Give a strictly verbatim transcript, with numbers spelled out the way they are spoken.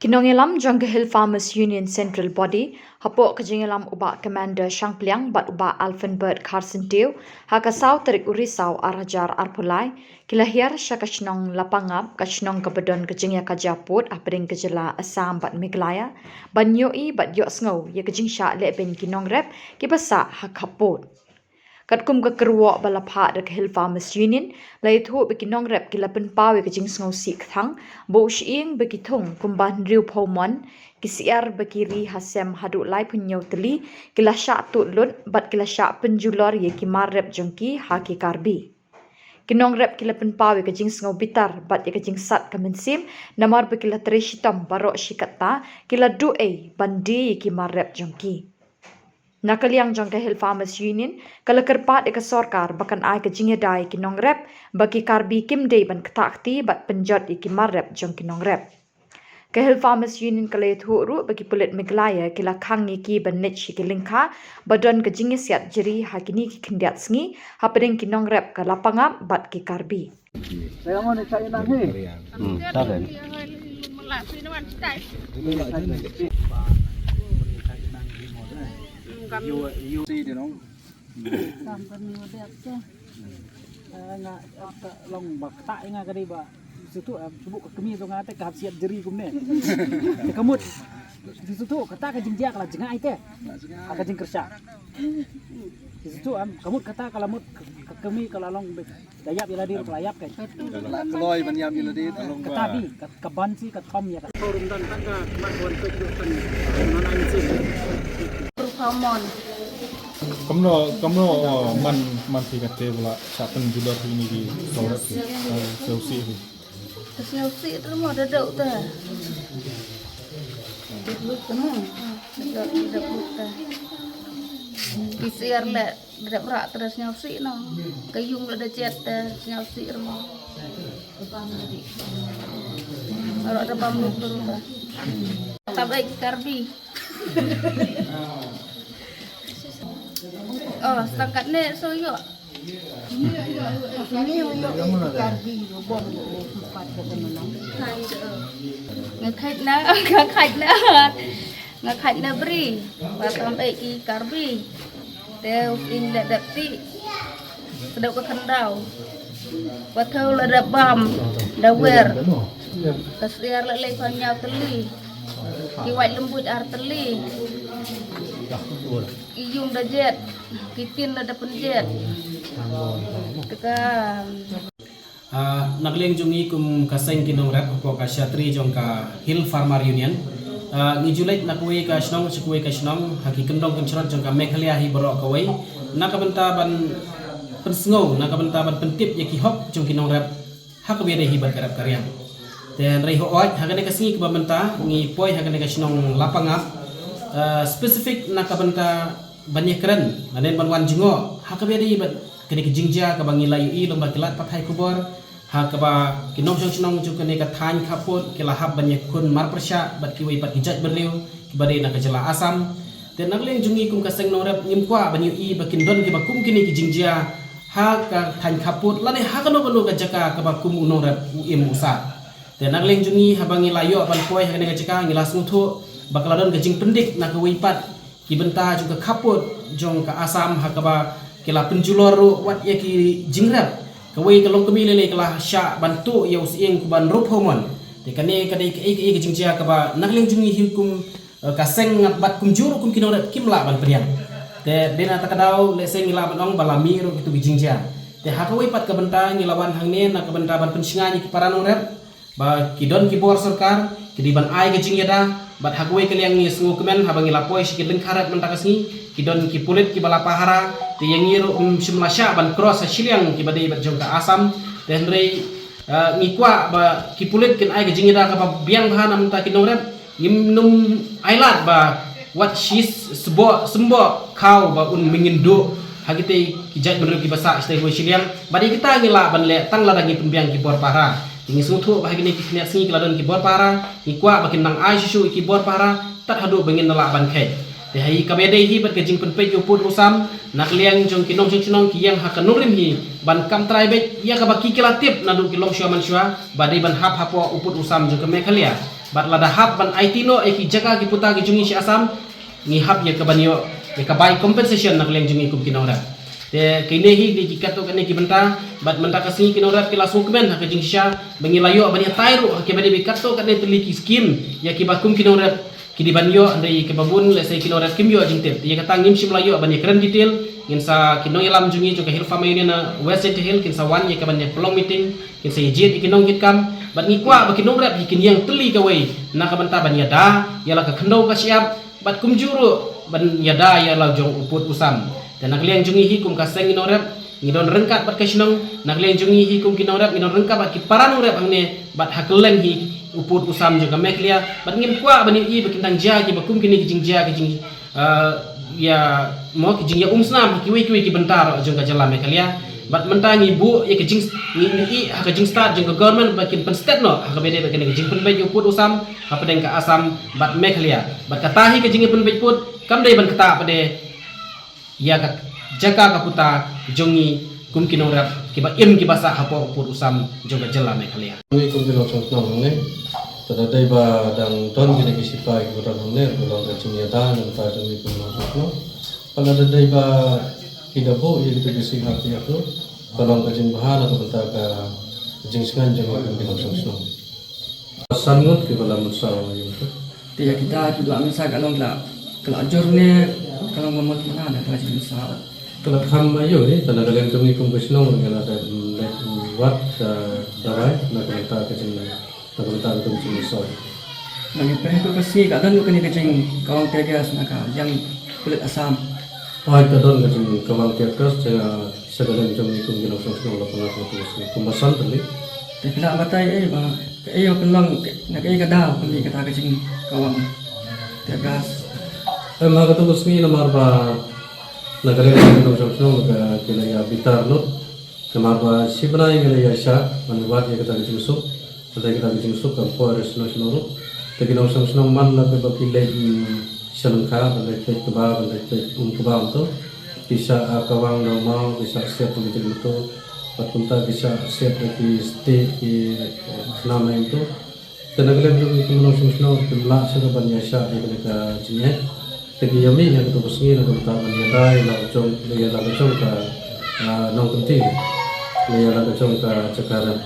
Nongïalam jong ka Hill Farmers Union Central Body, hapoh ka jingïalam u Bah Commander Shangpliang bad u Bah Alphinbert Kharsyntiew, ha ka saw tarik u Risaw ar hajar arphew lai, ki la hiar sha ka shnong Lapangap, ka shnong kaba don ka jingïakajia pud hapdeng ka jylla Assam bad Meghalaya, ban ïohi bad ïohsngew ïa ka jingshah lehbeiñ ki nongrep kiba sah ha khappud. Katkum ka kyrwoh ba la phah da ka Hill Farmers Union, la ïathuh ba ki nongrep ki la pynpaw ïa ka jingsngewsih kthang, ba u shyieng ba ki thung kumba hynriewphew mon, ki syiar ba ki ri ha sem haduh laiphew hynñiew tylli, ki la shah tuh lut bad ki la shah pynjulor ïa ki mar rep jong ki ha ki Karbi. Ki nongrep ki la pynpaw ïa ka jingsngew bitar bad ïa ka jingsat ka mynsiem, namar ba ki la trei shitom baroh shi katta, ki la duh ei ban die ïa ki mar rep jong ki. Na ka liang jong ka Hill Farmers Union, ka la kyrpad ïa ka sorkar ba kan ai ka jingïada ïa ki nongrep, ba ki Karbi kim dei ban ktah kti bad pynjot ïa ki mar rep jong ki nongrep. Ka Hill Farmers Union ka la ïathuh ruh ba ki pulit Meghalaya ki la khang ïa ki ban leit sha ki lyngkha ba don ka jingïasiat jri ha kine ki khyndiat sngi, hapdeng ki nongrep ka Lapangap bad ki Karbi. Saya mau ni cak inang ni. Hmm, tak kan? Kam kani wa dep te. Eh, nga, eh, ka long ba kata nga ka dei ba. Situ, eh, cuba ka kami tu nga te ka hap siat jeri kumne. Te kamut. Situ kata ka jingjia ka la jngai te. Ka jingkyrsha. Situ, em, kamut kata ka la mut ka, ka kami ka la long ba. Da ïap ïa lade ruh ka la ïap kai. Ka la kloi ban ïap ïa lade, ka long ba. Kata bi, ka, ka ban si, ka thom ïa ka. Forum dan tang ka mat wan pek yu kan. Performon. Kamno, kamno, oh, man, man phi kate ba la shah pynjulor phi ïa kine ki sawrep ki. Eh, sawsi phi. Ka sngewsih te mo da dok te. Dok lut te mo. Dok, dok lut te. Ki syiar le, dep rak te da sngewsih no. Ka ïung le da jet te sngewsih mo. Rak da bam lut te. Tam ei ki Karbi. Oh, setakat ne so yo. Nga khait na, nga khait na, nga khait na bri, ba tam ei ki Karbi. Te u in le dep ti, sedau ka khandau. Ba thau le dep bam, da wer. Ka syiar le lei kon ñiaw tylli. Ki wait lembut ar tylli. Ki ïung da jet. Ki tin la da pynjet. Te ka. Ah, na ka liang jong ngi kum ka seng ki nongrep hapoh ka shatri jong ka Hill Farmer Union. Ah, ngi ju leit na kawei ka shnong sha kawei ka shnong ha ki kyndong kynshrot jong ka Meghalaya hi baroh kawei. Na ka bynta ban pynsngew, na ka bynta ban pyntip ïa ki hok jong ki nongrep. Ha kaba ïadei hi bad ka rep ka riang. Te hynrei hooid, ha kane ka sngi kaba mynta, ngi poi ha kane ka shnong Lapangap, eh, specific na ka bynta ban ïakren, lane ban wan jngoh, ha kaba ïadei hi bad kane ka jingjia kaba ngi la ïohi lyngba ki lad pathai khubor, ha kaba ki nongshong shnong jong kane ka thaiñ khappud, ki la hap ban ïakhun mar pyrshah, bad kiwei pat ki jaitbynriew, kiba dei na ka jylla Assam. Te na ka liang jong ngi kum ka seng nongrep ngim kwah ban ïohi ba kin don kiba kum kine ki jingjia ha ka thaiñ khappud lane ha kano kano ka jaka kaba kum u nongrep u im u sah. Te na ka liang jong ngi haba ngi la ïoh ban poi ha kane ka jaka ngi la sngewthuh ba ka la don ka jingpyndik na kawei pat ki bynta jong ka khappud jong ka Assam ha kaba ki la pynjulor ruh wat ïa ki jingrep. Kawei ka longkmie lei lei ka la shah ban tuh ïa u sying kumba hynriewphew mon. Te kane ka dei kaei kaei ka jingjia kaba na ka liang jong ngi hi kum, eh, ka seng ngat bad kumjuh ruh kum ki nongrep kim lah ban pdiang. Te dei na kata ka daw lehse ngi lah ban ong ba la mih ruh kitu ki jingjia. Te ha kawei pat ka bynta ngi la wan hangne na ka bynta ban pynshngaiñ ïa ki para nongrep ba ki don ki bor sorkar ki dei ban ai ka jingïada bad ha kawei ka liang ngi sngewkmen haba ngi la poi sha ki lyngkha rep mynta ka sngi ki don ki pulit kiba la pahara te ïa ngi ruh ym shym la shah ban cross ha shiliang kiba dei bad jong ka Assam te hynrei, eh, ngi kwah ba ki pulit kin ai ka jingïada kaba biang bha na bynta ki nongrep. Ngim nym ailad ba wat shi sboh symboh khaw ba un mynngin duh ha kitei ki jaitbynriew kiba sah shatei kawei shiliang. Bad ïa kita ngi lah ban leh tang lada ngi pynbiang ki bor pahara. Te ngi sngewthuh ba ha kine ki khyndiat sngi ki la don ki bor pahara, ngi kwah ba kin nang ai shuh shuh ïa ki bor pahara tad haduh ba ngin da lah ban kheit. Te ha kaba ïadei hi bad ka jingpynpeit ïa u pud u sam na ka liang jong ki nongshong shnong ki ïeng ha ka nongrim hi ban kam trai beit ïa kaba ki ki la tip naduh ki longshuwa manshuwa ba dei ban hap hapoh u pud u sam jong ka Meghalaya. Bad lada hap ban aiti noh ïa ki jaka ki puta ki jong ngi sha Assam, ngi hap ïa ka ban ïoh ïa ka bai compensation na ka liang jong ngi kum ki nongrep. Te kine hi ki katto katne ki bynta, bad mynta ka sngi ki nongrep ki la sngewkmen ha ka jingshisha ba ngi la ïoh ban ïatai ruh ha kiba dei ba katto katne tylli ki skim ïa kiba kum ki nongrep ki dei ban ïoh, hynrei kiba bun lehse ki nongrep kim ïoh jingtip. Ïa kata ngim shym la ïoh ban ïakren detail. Ngin sa, ki nongïalam jong ngi jong ka Hill Farmer Union na West Jaintia Hills kin sa wan ïa ka ban ïa pynlong meeting, kin sa ïa jied ïa ki nongkitkam, bad ngi kwah ba ki nongrep hi kin ïeng tylli kawei na ka bynta ban ïada ïa la ka khyndew ka shyiap, bad kumjuh ruh ban ïada ïa la jong u pud u sam. Te na ka liang jong ngi hi kum ka seng ngi nongrep, ngi don ryngkat bad ka shnong, na ka liang jong ngi hi kum ki nongrep ngi don ryngkat bad ki para nongrep hangne, bad ha kylleng hi u pud u sam jong ka Meghalaya, bad ngim kwah ban ïohi ba kin dang jia kiba kum kine ki jingjia ki jing, eh, ïa mo ki jingïaumsnam ha kiwei kiwei ki bynta ruh jong ka jylla Meghalaya. Bad mynta ngi buh ïa ka jing, ngi, ngi ïohi ha ka jingstad jong ka government ba kin pynstet noh ha kaba dei ba kane ka jingpynbeit ïa u pud u sam hapdeng ka Assam bad Meghalaya. Bad kata hi ka jingïapynbeit pud kam dei ban ktah pat de ïa ka jaka ka puta jong ngi kum ki nongrep kiba im kiba sah hapoh u pud u sam jong ka jylla Meghalaya. Ngi kum ki nongshong shnong hangne, te da dei ba dang don kine ki sipai kiba don hangne, ba long ka jingïada na ka bynta jong ngi kum ki nongshong shnong. Bad lada dei ba ki da buh ïa kito ki C R P F ruh, ka long ka jingbha na ka bynta ka jingsngain jong ngi kum ki nongshong shnong. San ngut kiba la mynsaw ïa u. Te ïa kita kiba la mynsaw ka long la, ka la jur ne ka long ba mut na ka la jur mynsaw. Ka la kham aïu ne, te na ka liang jong ngi kum ka shnong ngi la dep, mm, leit wad, eh, dawai na ka bynta ka jing, na ka bynta ka jingmynsaw. Ngi pyrshah ka sngi ka don kane ka jingkawang tear gas na ka liang pulit Assam. Hooid, ka don ka jingkawang tear gas, te, eh, sha ka liang jong ngi kum ki nongshong shnong la pynlong ka tu ka sngi kumba san tylli. Te phi lah batai ei ba kaei ba pynlong, na kaei ka daw pynlong kata ka jingkawang tear gas? Em, ha katu ka sngi namar ba na ka liang jong ki nongshong shnong ka, ki la ïa bitar lut. Namar ba shi bnai ngi la ïa shah ban wad ïa kata ka jingsuk. Kata kata ka jingsuk kam poi re shnong shnong ruh. Te ki nongshong shnong man la kiba ki leit, mm, sha lyngkha, ban leit peit kba, ban leit peit um kba, um to. Ki shah, ah, kawang da u maw, ki shah siat da ki jingmyntoi. Bad kumta ki shah siat da ki stick, ki, eh, khnam, em to. Te na ka liang jong ki nongshong shnong kim lah shuh ban ïa shah ïa kane ka jingeh. Te ki ïa mih ha katu ka sngi na ka bynta ban ïada ïa la ka jong, ïa la ka jong ka, ah, nongkynti, ïa la ka jong ka jaka rem.